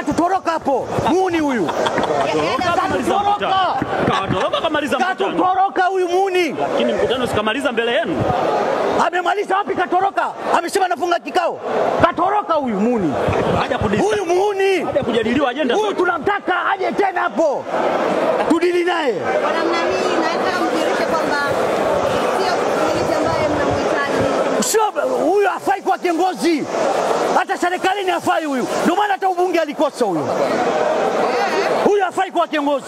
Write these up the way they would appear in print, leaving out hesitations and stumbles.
Katutoroka hapo. Muuni huyu. Katutoroka. Katutoroka kamaliza mkutano. Katutoroka huyu muuni. Lakini mkutano sikamaliza mbele yenu. Amemaliza wapi katoroka? Amesema anafunga kikao. Katoroka huyu muuni. Huyu muuni. Haja kujadiliwa ajenda. Huyu tunamtaka aje tena hapo. Tudili naye. Kwa namna hii naweza kumdhihirisha kwamba sio mwenyekiti ambaye mnamhitaji. Sio huyu hafai kuwa kiongozi. Hata serikalini hafai huyu. Ndio maana hata ubunge alikosa huyu. Huyu hafai kuwa kiongozi.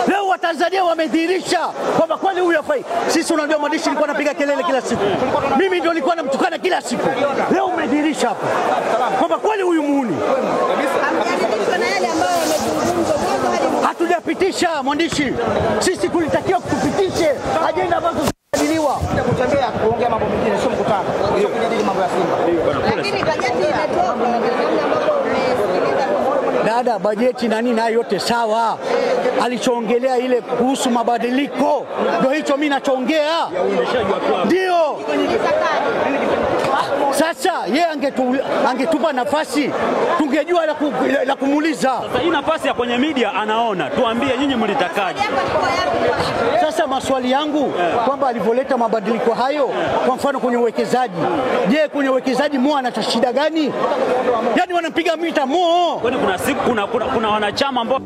Leo Watanzania wamedhihirisha kwamba kweli huyu hafai. Sisi unajua mwandishi nilikuwa napiga kelele kila siku. Mimi ndio nilikuwa namtukana kila siku. Leo umedhihirisha hapo kwamba kweli huyu muuni. Hamjaridhishwa na yale ambayo yamezungumzwa mwanzo hadi mwisho. Hatujapitisha mwandishi. Sisi tulitakiwa kutupitishe ajenda ambazo zilijadiliwa. Kutembea kuongea mambo mengine sio mkutano. Sio kujadili mambo ya Simba. Lakini bajeti imetoka na namna ambavyo umesikiliza. Dada, bajeti na nini hayo yote sawa. Alichoongelea ile kuhusu mabadiliko ndio hicho mimi nachoongea. Ndio. Sasa yeye angetupa nafasi tungejua la kumuuliza. Sasa hii nafasi ya kwenye media anaona, tuambie nyinyi mlitakaje. Sasa maswali yangu kwamba alivoleta mabadiliko hayo, kwa mfano kwenye uwekezaji. Je, kwenye uwekezaji Mo ana shida gani? Yaani wanampiga mita Mo. Kwani kuna siku kuna wanachama ambao